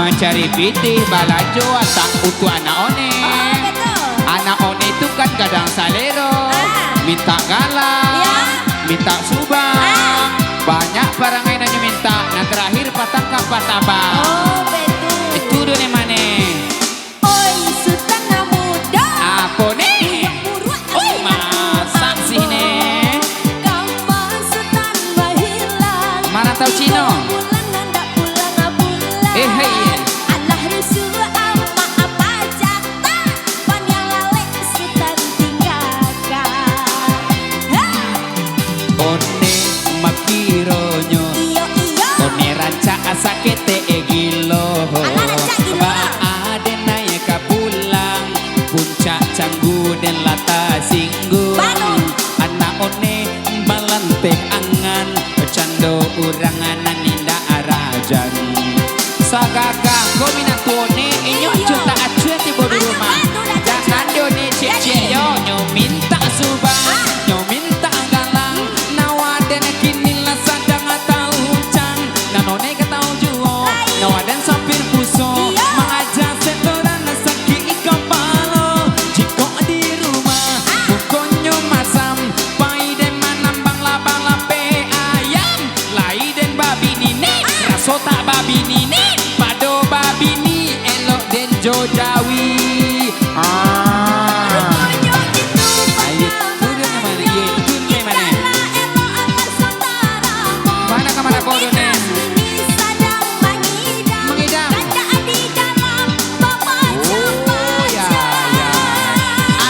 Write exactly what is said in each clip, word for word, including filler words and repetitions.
Mancari pitih balanjo atak untuak anak One. Oh, betul. Anak One tu kan gadang salero. Ah. Mintak galang, ya, mintak subang. Ah. Banyak parangai nan nyo mintak. Nan tarakhir patang ka patambah. Oh, betul. Itu do ne mane. Oi, Sutan Mudo. Apo ni? Buruak-buruak. Oi, masak sih ne. Kama Sutan bahilang. Marantau Cino. Tigo bulan ndak pulang-pulang. Eh, hei. Alah rusuh amak apa jatah. Paniang lalek Sutan tinggakan. Hei. One makironyo. Iyo, iyo. One rancak saketek gilo. Alah, rancak gilo. Baa den naiak ka pulang, puncak canggu den lah tasingguang. Baru. Anak One balanteh angan, cando urang nan indak arajan. Sagagah ko minantu One, inyo acuah tak acuah tibo di rumah. Iyo. Anak baru dah. Jangan di One ciek-ciek yo, nyo mintak subang, ah, nyo mintak galang. Nyo den kini lah sadang tauncang. Nan One ka tau juo, lai. Nyo den sampir puso. Iyo. Mangaja setoran sakik kapalo. Jikok di rumah, ah, mukonyo masam, pai den manambang lapeh-lapeh ayam. Lai den babini ni, ah, raso tak babini ni, pado babini elok den jo jawi. Ah. Ruponyo itu. Ayo, tu dia mana? Ye, tu dia mana? Kalau elok anak saudara mo. Mana kamar apa tu, Nek? Ini sadang mangidam. Mangidam. Kancak di dalam babaca-baca. Oh, ya, ya.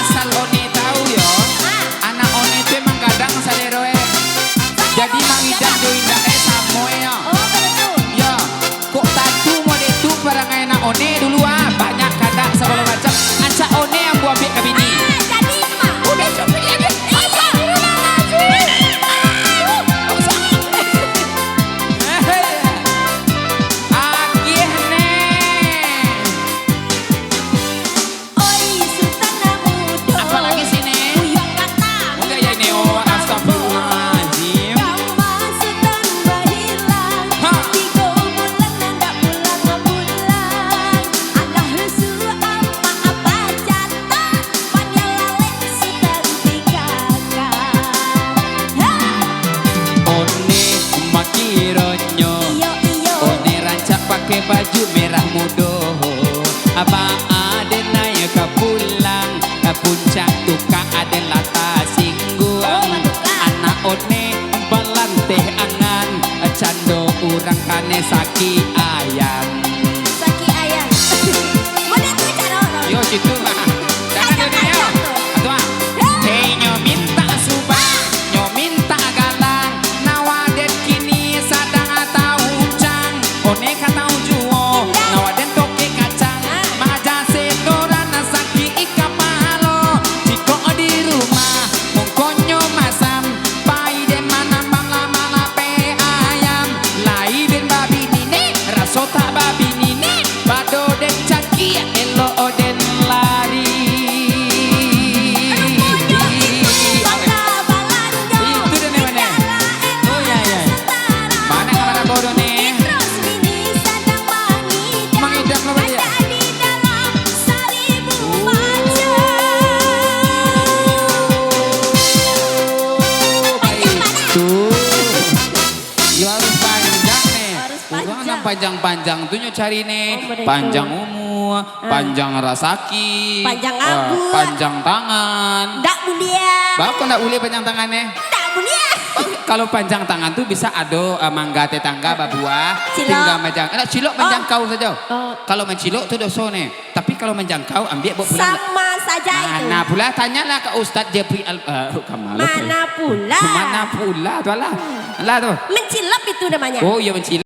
Asal One tau yo. Ah. Anak One tu emang gadang salero e. Jadi mangidam jo indak e samo e yo. Oh, betul. Yo. Kok tantu mode tu parangai anak One dulu ah. Banyak kandak sagalo macam. Rancak One ambo ambiak ka bini. Ah, jadi, Mak. Udah cukup lagi. Iya. Astagfirullahaladzim. Ah, usah. Hei. Agih ne. Oi, Sutan Mudo. Apalagi sini? Buyuang Kata. Udah ya ini, oh, astagfirullahaladzim. Kama Sutan bahilang. Ha. Tigo bulan ndak pulang-pulang. Alah rusuh amak apa jatah. Paniang lalek Sutan tinggakan. Ha. One makironyo. Iyo, iyo. One rancak pakai baju merah mudo. Baa den naiak ka pulang, puncak tukak den lah tasingguang. Oh, batukak. Anak One balanteh angan, cando urang kanai sakik ayam. Sakik ayam. Model tu caro tu. Yo, situ mah. Jangan. Ayo, dunia, yo. Ayo tu. Atuh ah. Hei. Hei, nyo mintak subang, nyo mintak galang, nyo den kini sadang tauncang. One ka tau juo, indak. Nyo den tokek kacang. Ah. Mangaja setoran sakik kapalo. Jikok di rumah, mukonyo masam, pai den manambang lapeh-lapeh ayam. Lai den babini ni, raso tak babini ni, pado den caki, elok den lari. Ruponyo itu baka balanjo. Itu dia ni, mana? Oh, ya, ya. Mana kamar bodoh ni? Terus bini sadang mangidam. Mangidam apa dia? Ada di dalam saribu macam. Oh, baik. Panjang, Pak. Tu. Yo harus panjang ni. Harus panjang. Urang nan panjang-panjang tu nyo cari ni. Oh, begitu. Panjang umur, ah, panjang rasaki, panjang, ah, rambut, panjang tangan. Ndak buliah. Baa kok ndak buliah panjang tangan ni? Ndak buliah. Kalau panjang tangan tu bisa ado, ah, mangga tetangga babuah, cilok. Tingga manjang-, eh, cilok, oh, manjangkau sajo. Oh. Kalau mancilok tu doso ni. Tapi kalau manjangkau, ambiak bawa pulang. Sama saja itu. Mana pula, tanyalah ka Ustaz Jeffrey Al-, eh, ka ma lo tu? Mana pula? Mana pula tu, alah. Hmm. Alah tu. Mencilok itu namanya. Oh, iyo, mencilok.